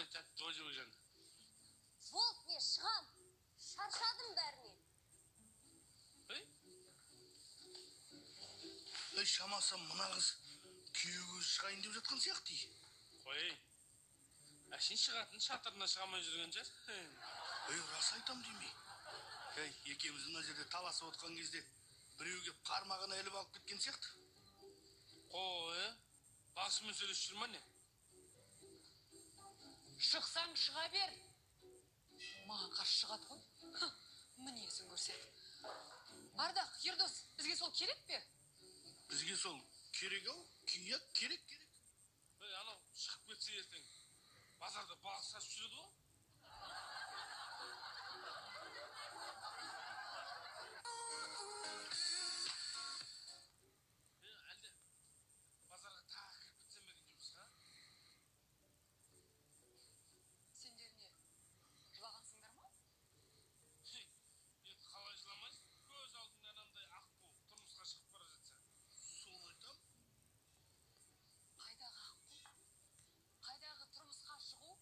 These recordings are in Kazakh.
Сондай тәтті ғой, Жібекжан. Болды, мен шығам. Шаршадым бәрінен. Ей, Ей, шамасы мына қыз күйеуге шығайын деп жатқан сияқты. Қой, әшейін шығатын шатырына шыға алмай жүрген шығар. Ей, рас айтам демей. Ей, екеуміз мына жерде таласып отқан кезде біреу кеп қармағына іліп алып кеткен сияқты. Қой, басымен сөйлесіп жүр ма не? Шықсаң шыға бер. Маған қарсы шығады ғой. Мінезін көрсет. Ардақ, Ердос, бізге сол керек пе? Бізге сол керек ау, керек, керек, керек. Ей, анау шығып кетсе ертең базарда балық сатып жүреді ғой. Е, әлде базарға тағы кіріп кетсем бе екен жұмысқа? Сендер не, жылағансыңдар ма? Хей, енді қалай жыламайсың? Көз алдыңда анандай аққу тұрмысқа шығып бара жатса. Соны айтам. Қайдағы аққу? Қайдағы тұрмысқа шығу?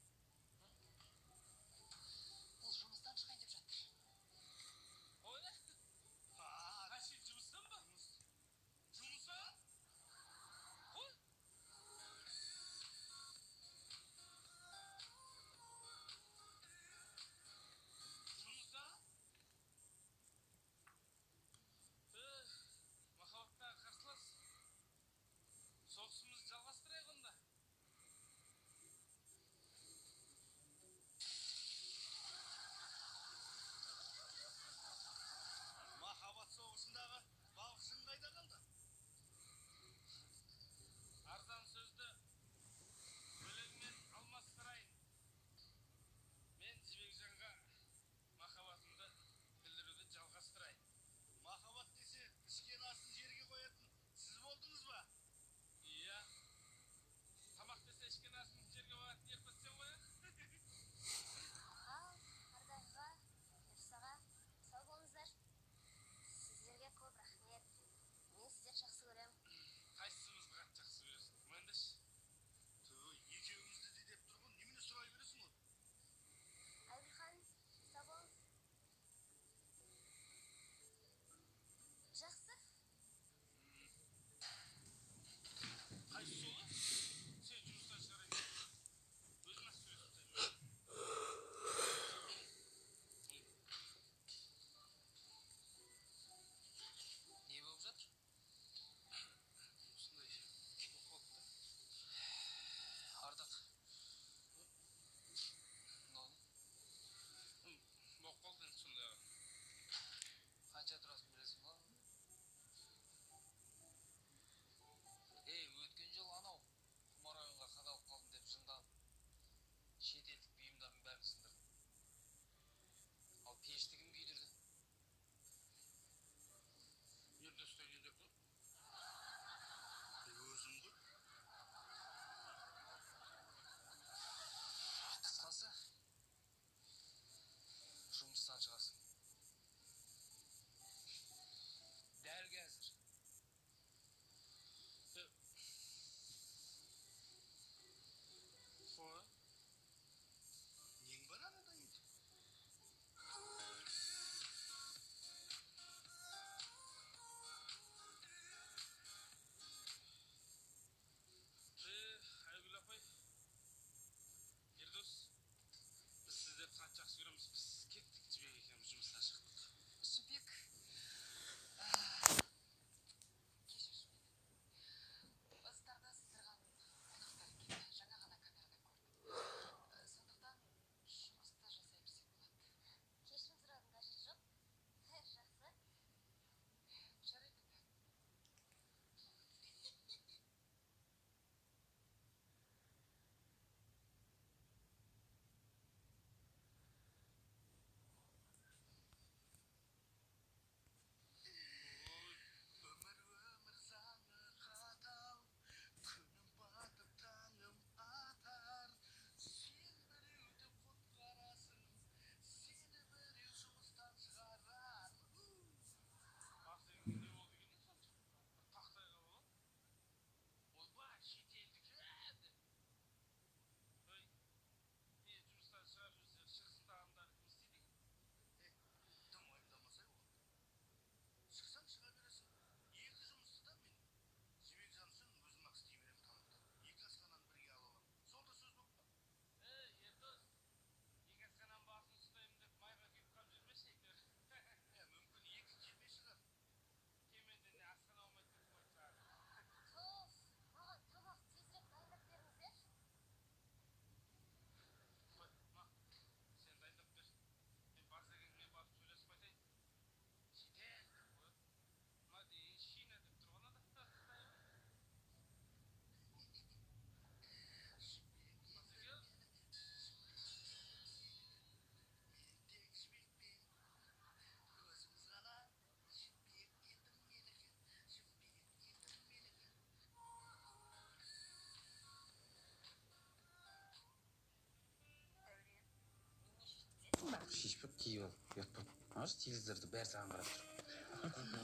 Шешпеп киіп ал, ұят болып. Аш, телевизорды бәрі саған қарап тұр.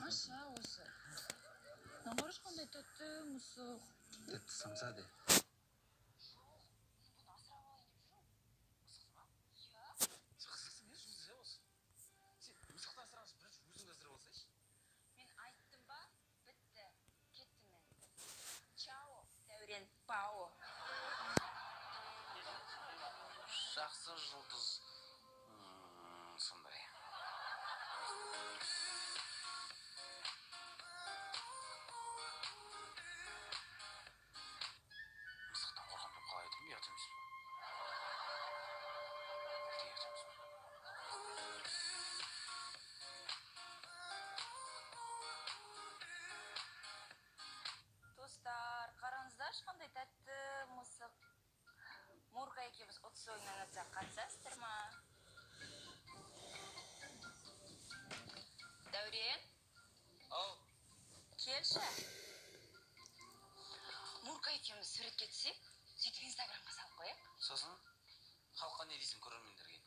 Маша осы. Мына қарашы, қандай тәтті мысық. Тәтті самса де. Мен бұны асырап алайын деп жүрмін. Мысықты ма? Иә. Сен қызықсың, иә, Жұлдыз, иә, осы. Сен мысықты асырағанша бірінші өзіңді асырап алсайшы. Мен айттым ба, бітті. Кеттім мен. Чао, Дәурен, пао. Жақсы, Жұлдыз. Сондай. Мысықтан қорқамын деп қалай айтамын, ұят емес пе? Әлде ұят емес пе? Достар, қараңыздаршы, қандай тәтті мысық. Мурка екеуміз ұтыс ойынын ойнатсақ, қатысасыздар ма? Дәурен, Ау. келші. Мурка екеуміз суретке түсейік, сөйтіп Инстаграмға салып қояйық. Сосын халыққа не дейсің, көрермендерге?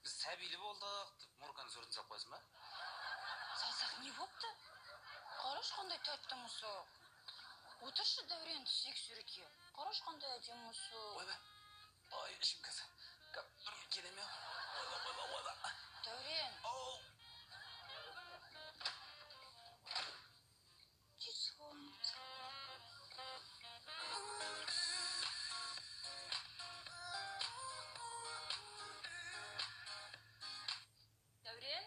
Біз сәбилі болдық деп Мурканың суретін салып қоясың ба? Салсақ не бопты? Қарашы, қандай тәтті мысық. Отыршы, Дәурен, түсейік суретке. Қарашы, қандай әдемі мысық. Ойбай, ой, ішім қазір бір келеме. Ойбай, ойбай, ойбай. Дәурен, Оу. телефон. Дәурен?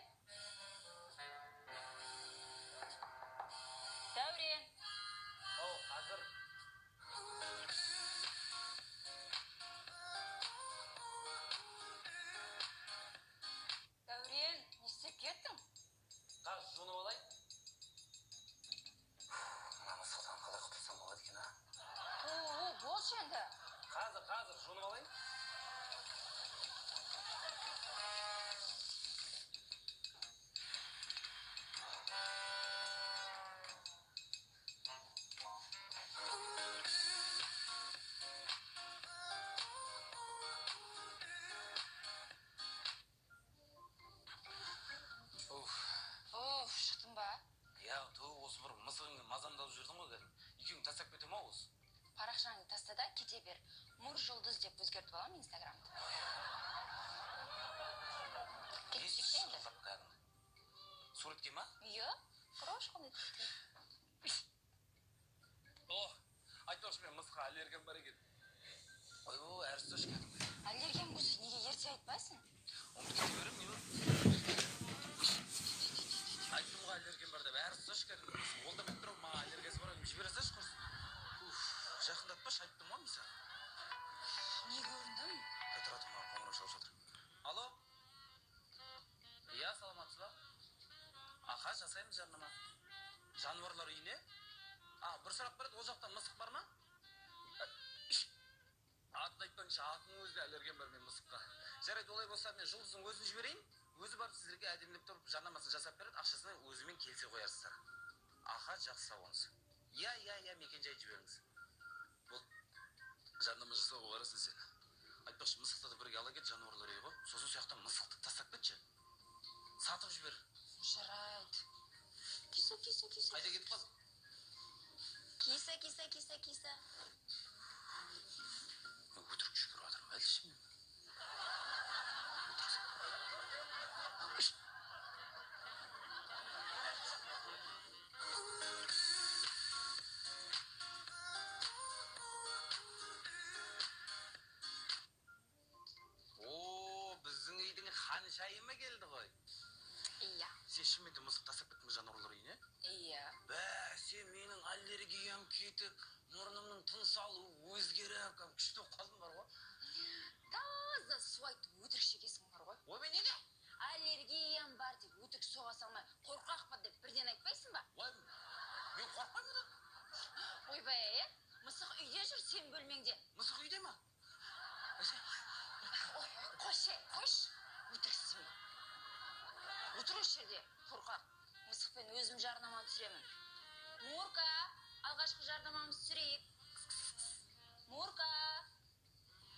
Дәурен. Оу, қазір. Дәурен, не істеп кеттің? Қазір жуынып алайын. Мына мысықтан қалай құтылсам болады екен, а? О, болшы енді. Қазір, қазір жуынып алайын. Уф. Оф, шықтың ба? Иә, ту, осы бір мысығыңмен мазамды алып жүрдің ғой кәдімгі. Екеуің тастап кете ма осы? Парақшаңды таста да кете бер. Мур Жұлдыз деп өзгертіп аламын Инстаграмды. Не Кетсек те енді. шырылдап кәдімгі? Суретке ма? Иә, қарашы, қандай тәтті. О, айтпақшы, мен мысыққа аллергиям бар екен. Ойбой, әрі ұсташы кәдімгі. Аллергиям болса, неге ерте айтпайсың? Ұмытып кете беремін, не бар? Айттым ғой аллергиям бар деп, әрі ұсташы кәдімгі. Ол да біліп тұр ғой, маған аллергиясы бар екен. Жібере салшы құрсын. Уф, жақындатпашы, айттым ғой мен саған. Не көріндің? Әй, тұра тұр, маған қоңырау шалып жатыр. Алло? Иә, саламатсыз ба? Аха, жасаймыз жарнама. Жануарлар үйіне? А, бір сұрақ бар еді, ол жақта мысық бар ма? Атын айтпаңызшы, атының өзіне аллергиям бар мен мысыққа. Жарайды, олай болса мен Жұлдыздың өзін жіберейін. Өзі барып сіздерге әдемілеп тұрып жарнамасын жасап береді, ақшасына өзімен келісе қоярсыздар. Аха, жақсы, сау болыңыз. Иә, иә, иә, мекен-жай жіберіңіз. Болды. Жарнама жасауға барасың сен. Айтпақшы, мысықты да бірге ала кет, жануарлар үйі ғой. Сосын сол жақта мысықты тастап кетші. Сатып жібер. Жарайды. Киса, киса, киса. Қайда кетіп қалдың? Киса, киса, киса, киса. Мен өтірік жүгіріп жатырмын әлі ше мен. Өтірік. О, біздің үйдің ханшайымы келді ғой. Иә. Сен шынымен де мысық тастап кеттің бе жануарлар үйіне? Иә. Бәсе, менің аллергиям кетіп, мұрнымның тыныс алуы өзгеріп, кәдімгі күшті болып қалдым бар ғой. Таза су айтып өтірік шегесің бар ғой. Ойбай, неге? Аллергиям бар деп өтірік соға салмай, қорқақпын деп бірден айтпайсың ба? Ой, мен қорықпаймын одан. Ойбай, е? Мысық үйде жүр, сен бөлмеңде. Мысық үйде ма? Бәсе, Ой, қойшы, қойшы. Өтіріксің. Отыр осы жерде, қорқақ. Мысықпен өзім жарнама түсіремін. Мурка, алғашқы жарнамамызды түсірейік. Кс, кс, кс. Мурка.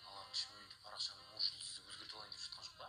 Алланың, шынымен де парақшаны Мур Жұлдыз деп өзгертіп алайын деп жатқан жоқ па?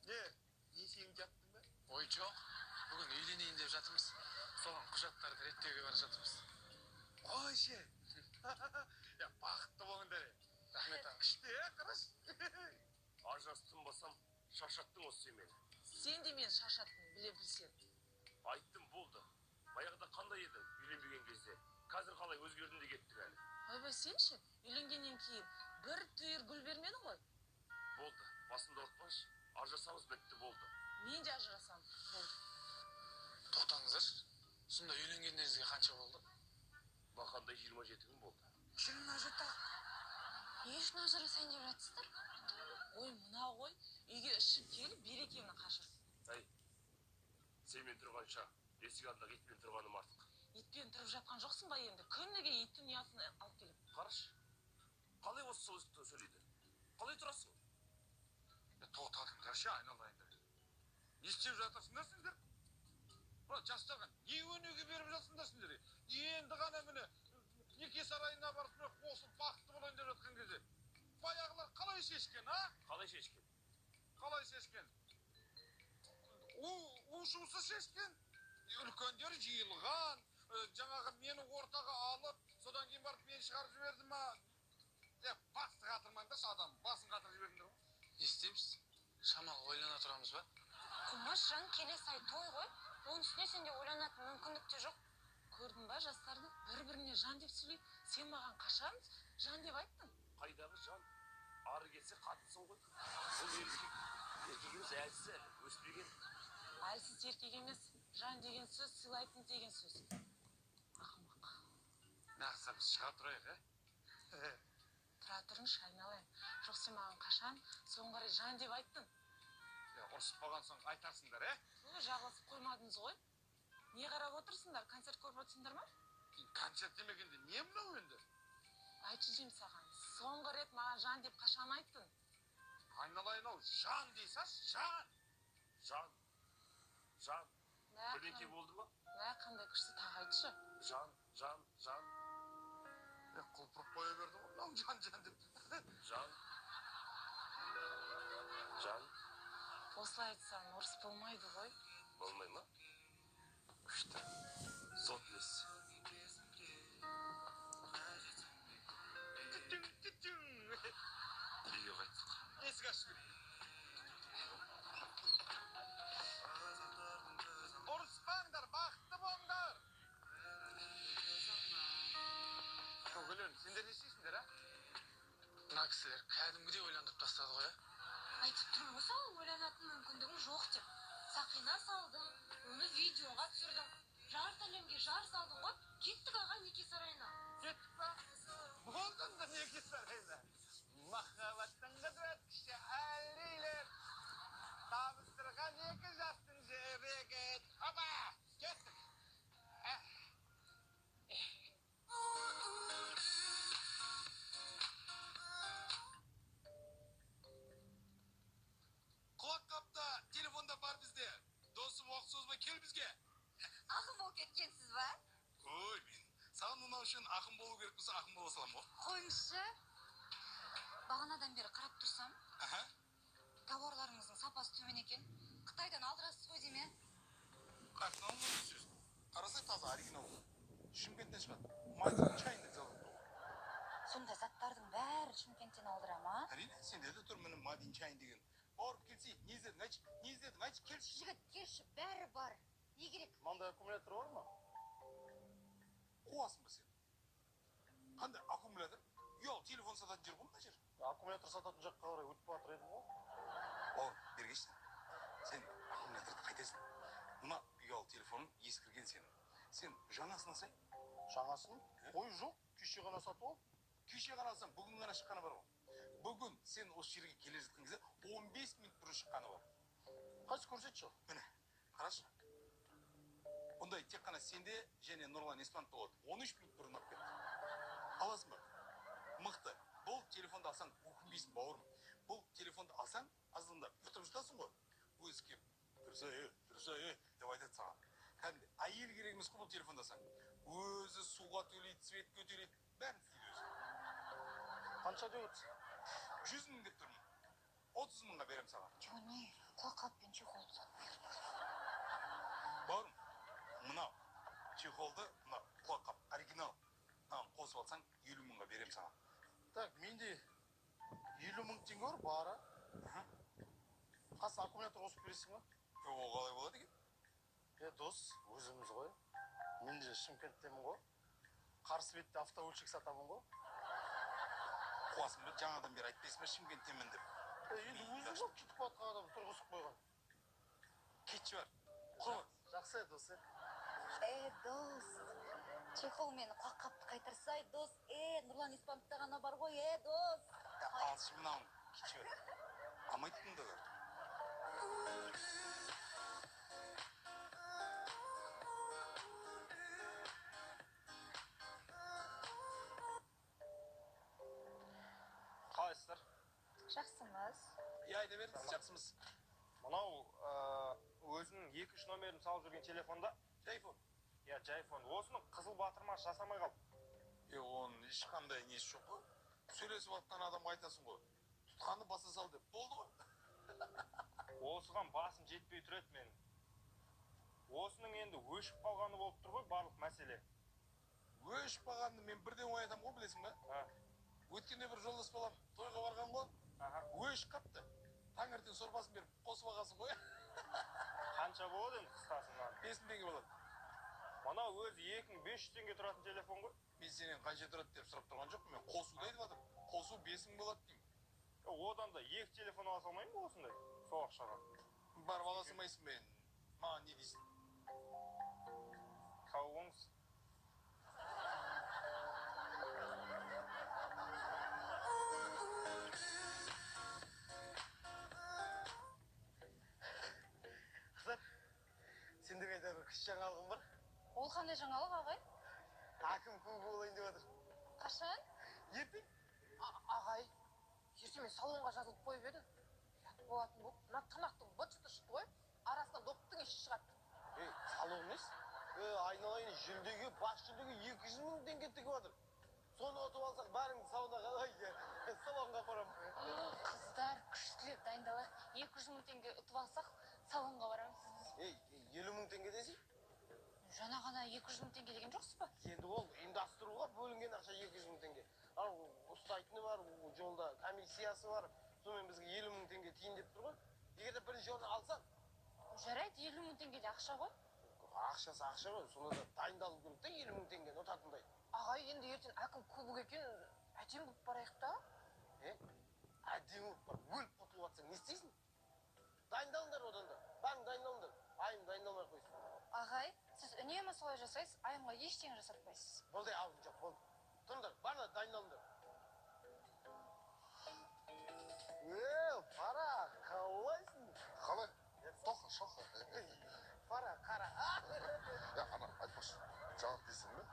Не, несиеңді жаптың ба? Ой, жоқ. Бүгін үйленейін деп жатырмыз. Соған құжаттарды реттеуге бара жатырмыз. Қойшы. Я, бақытты болыңдар. Рахмет аға. Күшті, е, қарашы. Ажырастым басам, шаршаттың осы сен мені. Сен де мені шаршаттың, біле білсең. Айттым болды. Баяғыда қандай едің үйленбеген кезде? Қазір қалай өзгердің де кеттің әлі. Ойбай, сен ше, үйленгеннен кейін бір түйір гүл бермедің ғой. Болды, басымды ауыртпашы. Ажырасамыз, бітті, болды. Мен де ажырасамын, болды. Тоқтаңыздаршы. Сонда үйленгеніңізге қанша болды? Бақандай 27 күн болды. 27. Не үшін ажырасайын деп жатсыздар? Ой, мынау ғой, үйге ішіп келіп берекемді қашырды. Әй, сенімен тұрғанша есік алдындағы итпен тұрғаным артық. Итпен тұрып жатқан жоқсың ба енді? Күніге иттің ұясын алып келіп. Қарашы, қалай осы сөзді сөйлейді? Қалай тұрасың? Тоқтатыңдаршы, айналайындар. Не істеп жатырсыңдар сендер? Мына жастарға не өнеге беріп жатсыңдар сендер? Енді ғана міне неке сарайына барып міне қосылып бақытты болайын деп жатқан кезде баяғылар қалай шешкен, а? Қалай шешкен? Қалай шешкен? У шусыз шешкен. Үлкендер жиылған, жаңағы мені ортаға алып, содан кейін барып мені шығарып жіберді ма? Е, басты қатырмаңдаршы, адам басын қатырып жібердіңдер ғой. Не істейміз? Шамалы ойлана тұрамыз ба? Құмаш, жан, келесі ай той ғой. Оның үстіне сенде ойланатын мүмкіндік те жоқ. Көрдің ба жастарды? Бір-біріне жан деп сөйлейді. Сен маған қашан жан деп айттың? Қайдағы жан? Ары келсе қатынсың ғой. Бұл еркек, еркек емес, әлсіз әлі, өспеген. Әлсіз еркек емес, жан деген сөз сыйлайтын деген сөз. Ақымақ. Нақса біз шыға тұрайық, ә? Тұра тұрыңшы, айналайын. Жоқ, сен маған қашан соңғы рет жан деп айттың? Е, ұрысып болған соң айтарсыңдар, ә? Ой, жағаласып қоймадыңыз ғой. Не қарап отырсыңдар? Концерт көріп отырсыңдар ма? Концерт демегенде не мынау енді? Айтшы деймін саған. Соңғы рет маған жан деп қашан айттың? Айналайын ау, жан дей салшы, жан. Жан, жан, Мә, бірдеңке болды ма? Мә, қандай күшті, тағы айтшы. Жан, жан, жан, Е, құлпырып қоя берді ғой мынау жан жан деп. Жан, жан, Осылай айтсаң, ұрыс болмайды ғой. Болмай ма? Күшті. Сот білесіз. Түтүң, түтүң. Үйге қайттық. Есік ашып жіберейін. Ұрыспаңдар, бақытты болыңдар. Көкелерім, сендер не істейсіңдер, а? Мына кісілер кәдімгідей ойландырып тастады ғой, ә? Айтып тұрмын ғой саған, ойланатын мүмкіндігің жоқ деп. Сақина салдың, оны видеоға түсірдің. Жарты әлемге жар салдың ғой. Кеттік, аға, неке сарайына. Кеттік па? Болды енді неке сарайына. Махаббаттың құдірет күші әлдилеп, табыстырған екі жастың жүрегін. Опа! Кеттік. Ә. Құлаққапта телефонда бар бізде. Досым, уақыт созбай кел бізге. Ақын болып кеткенсіз ба? Ой, мен саған ұнау үшін ақын болу керек болса, ақын бола саламын ғой. Қойыңызшы. Бағанадан бері қарап тұрсам, Аха. тауарларыңыздың сапасы төмен екен. Қытайдан алдырасыз ғой деймін, иә? Қаяқтан алдың сөз? Қарасай, таза оригинал ғой. Шымкенттен шығады. Made in China деп жазылып тұр ғой. Сонда заттардың бәрі Шымкенттен алдыра ма? Әрине, сенде де тұр міне Made in China деген. Бауырым, келсей, не іздедің, айтшы, не іздедің, айтшы, келші. Жігіт, келші, бәрі бар. Не керек? Мынандай аккумулятор бар ма? Қуасың ба сен? Қандай аккумулятор? Ұялы телефон сататын жер ғой мына жер. Аккумулятор сататын жаққа қарай өтіп жатыр едім ғой. Бауырым, бергеші. Сен аккумуляторды қайтесің? Мына ұялы телефоның ескірген сенің. Сен жаңасын алсай. Жаңасын? Ой, жоқ, кеше ғана сатып алдым. Кеше ғана алсаң, бүгін ғана шыққаны бар ғой. Бүгін сен осы жерге келе жатқан кезде 15 минут бұрын шыққаны бар. Қайсы, көрсетші. Міне, қарашы. Бұндай тек қана сенде және Нұрлан Еспановта болады. 13 минут бұрын алып кетті. Аласың ба? Мықты. Бұл телефонды алсаң, өкінбейсің, бауырым. Бұл телефонды алсаң, азанда ұйықтап жатасың ғой. Өзі келіп, тұрса, е, тұрса, е, деп айтады саған. Кәдімгі әйел керек емес қой бұл телефонды алсаң. Өзі суға төлейді, светке төлейді, бәрін істейді өзі. Қанша деп отырсың? 100 000 деп тұрмын. 30 мыңға беремін саған. Жоқ, не, құлаққап пен чехолды сатып. Бауырым, мынау чехолды, мына құлаққап оригинал. Мынаны қосып алсаң 50 мыңға беремін саған. Так, менде 50 мың теңге бар, бары. Қасына аккумулятор қосып бересің ба? Ол қалай болады екен? Дос, өзіміз ғой. Мен де Шымкенттемін ғой. Қарсы бетте автоөлшек сатамын ғой. Қуасың ба, жаңадан бері айтпайсың ба Шымкенттемін деп? Енді өзің ғой кетіп қалған адам тұрғызып қойған. Кетші бар. Құры. Жақсы, дос. Дос, чехол мен құлаққапты қайтарсай, дос. Нұрлан Испановта ғана бар ғой, дос. Алшы мынауын, кетші бар. Алмайтын да бар. Қалайсыздар? Жақсымыз. Иә, айта беріңіз, жақсымыз. Мынау өзінің 2-3 номерін салып жүрген телефонда. Жайфон. Иә, жайфон. Осының қызыл батырмасы жасамай қалды. Оның ешқандай несі жоқ қой. Сөйлесіп жатқан адамға айтасың ғой. Тұтқаны баса сал деп. Болды ғой. Осыған басым жетпей тұр еді менің. Осының енді өшіп қалғаны болып тұр ғой барлық мәселе. Өшіп қалғанды мен бірден оятамын ғой, білесің ба? Өткенде бір жолдас балам тойға барған ғой. Өшіп қапты. Таңертең сорпасын беріп қосып алғансың ғой. Қанша болады енді қысқасы мынаның? 5 мың теңге болады. Мынау өзі 2500 теңге тұратын телефон ғой. Мен сенен қанша тұрады деп сұрап тұрған жоқпын. Мен қосуды айтып жатырмын. Қосу 5 мың болады деймін. Одан да 2 телефон ала салмаймын ба осындай? Сол ақшаға. Барып ала салмайсың ба енді? Маған не дейсің? Сау болыңыз. Қыздар, сендерге айтар бір күшті жаңалығым бар. Ол қандай жаңалық, ағай? Әкім кубогы болайын деп жатыр. Қашан? Ертең. Ағай, ертең мен салонға жазылып қойып едім. Ұят болатын болып, мына тырнақтың быт-шыты шықты ғой, арасынан доптың іші шығады. Ей, салон емес. Айналайын, жүлдеге, бас жүлдеге 200 мың теңге тігіп жатыр. Соны ұтып алсақ, бәріңді саунаға, ай, салонға апарамын. Қыздар, күштілеп дайындалайық. 200 мың теңге ұтып алсақ, салонға барамыз. Ей, 50 мың теңге десей? Жаңа ғана 200 мың теңге деген жоқсыз ба? Енді ол ұйымдастыруға бөлінген ақша 200 мың теңге. Ал ұстайтыны бар, жолда комиссиясы бар. Сонымен бізге 50 мың теңге тиін деп тұр ғой. Егер де бірінші орын алсақ. Жарайды, 50 мың теңге де ақша ғой. Ақшасы ақша ғой, сонда да дайындалу керек та 50 мың теңгені ұтатындай. Ағай, енді ертең әкім кубок екен, әдемі болып барайық та. Әдемі болып барып, өліп құтылып жатсаң, не істейсің? Дайындалыңдар одан да, бәрің дайындалыңдар. Айым дайындалмай қойсын. Ағай, сіз үнемі солай жасайсыз, айымға ештеңе жасатпайсыз. Болды, аузым жоқ, болды. Тұрыңдар, барлығы дайындалыңдар. Фара, қалайсың? Қалай? Тоқа, шоқа. Фара, қара. Ана, айтпашы, жаңалық дейсің бе?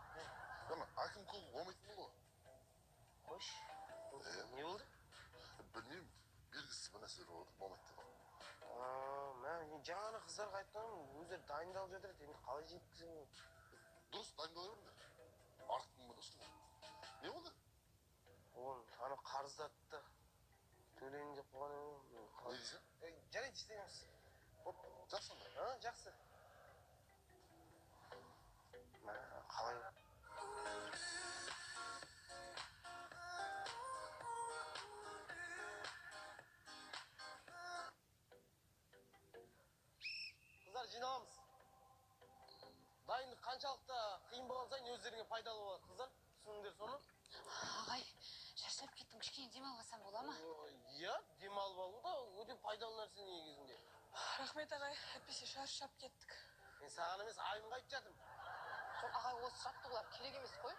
Ана, әкім кубогы болмайтын болды ғой. Қойшы. Не болды? Білмеймін, белгісіз бір нәрселер болды, болмайды деді. Мә, мен жаңа қыздарға айттым, өздері дайындалып жатыр еді, енді қалай жеткіземін? Дұрыс, дайындала беріңдер. Артық күн болды сол. Не болды? Оны, ана қарыздарды төлейін деп қойған едім. Не дейсің? Жарайды, ештеңе емес. Оп, жақсы онда. Жақсы. Мә, қалай? Қыздар, жиналамыз. Дайындық қаншалықты қиын болған сайын өздеріңе пайдалы болады. Қыздар, түсініңдер соны. Ағай, шаршап кеттім, кішкене демалып алсам бола ма? Иә, демалып алу да өте пайдалы нәрсе негізінде. Рахмет, ағай, әйтпесе шаршап кеттік. Мен саған емес, айымға айтып жатырмын. Жоқ, ағай, осы жаттығулар керек емес қой.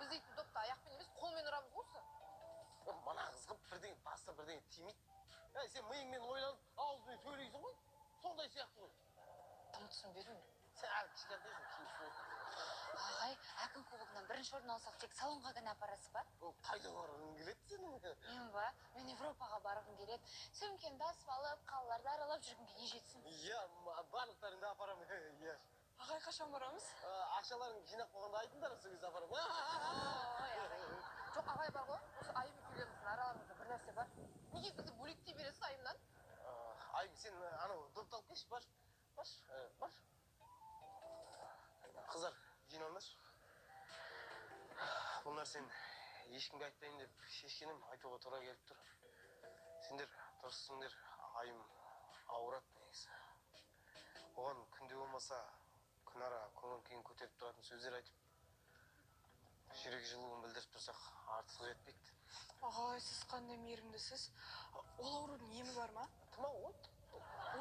Біз дейтін допты аяқпен емес, қолмен ұрамыз ғой осы. Мына қызға бірдеңе баста бірдеңе тимейді. Әй, сен миыңмен ойланып, аузыңмен сөйлейсің ғой. Сондай сияқты ғой. Тым түсінбедім. Сен әлі кішкентайсың, кейін түсінесің. Ағай, әкім кубогынан бірінші орын алсақ, тек салонға ғана апарасыз ба? Ол қайда барғың келеді сенің? Мен ба? Мен Европаға барғым келеді. Сөмкемді асып алып, қалаларды аралап жүргімге не жетсін? Иә, барлықтарыңды апарамын. Иә. Ағай, қашан барамыз? Ақшаларыңды жинап қойғанда айтыңдар, сол кезде апарамын. Ой, ағай. Жоқ, ағай бар ғой, осы айым екеулеріміздің араларымызда бір нәрсе бар. Неге бізді бөлектей бересіз Айымнан? Айым, сен анау допты алып келші, бар, бар, бар. Қыздар, жиналыңдаршы. Бұл нәрсені ешкімге айтпайын деп шешкенім, айтуға тура келіп тұр. Сендер дұрыссыңдар, Айым ауырады негізі. Оған күнде болмаса, күнара көңіл күйін көтеріп тұратын сөздер айтып, жүрек жылуын білдіріп тұрсақ, артық етпейді. Ағай, сіз қандай мейірімдісіз. Ол аурудың емі бар ма? Тұмау ғой.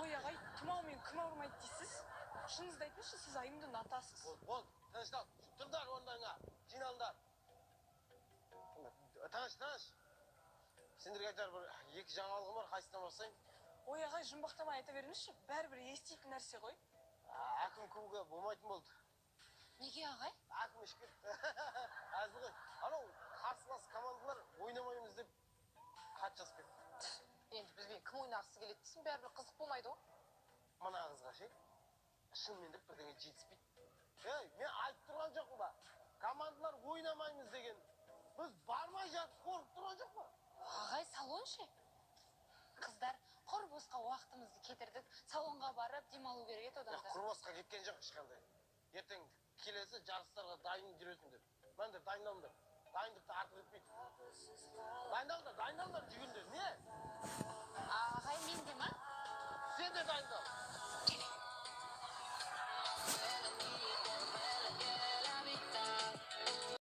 Ой, ағай, тұмаумен кім ауырмайды дейсіз? Шыныңызды айтыңызшы, сіз Айымды ұнатасыз. Болды, болды, тыныштал. Тұрыңдар орындарыңа, жиналыңдар. Тыныш, тыныш. Сендерге айтар бір екі жаңалығым бар, қайсысынан бастайын? Ой, ағай, жұмбақтамай айта беріңізші, бәрібір еститін нәрсе ғой. Әкім кубогы болмайтын болды. Неге, ағай? Әкім ішіп кетті. Әзіл ғой. Анау қарсылас командалар ойнамаймыз деп хат жазып кетті. Енді бізбен кім ойнағысы келеді дейсің, бәрібір қызық болмайды ғой. Мына қызға ше, шынымен де бірдеңе жетіспейді. Ей, мен айтып тұрған жоқпын ба? Командалар ойнамаймыз деген. Біз бармай жатып қорқып тұрған жоқ па? Ағай, салон ше? Қыздар, құр босқа уақытымызды кетірдік. Салонға барып демалу керек еді одан да. Құр босқа кеткен жоқ ешқандай. Ертең келесі жарыстарға дайын жүресіңдер. Мынандай дайындалыңдар. Дайындықты артық етпейді. Дайындалыңдар, дайындалыңдар, жүгіріңдер. Не? Ағай, мен де ма? Сен де дайындал.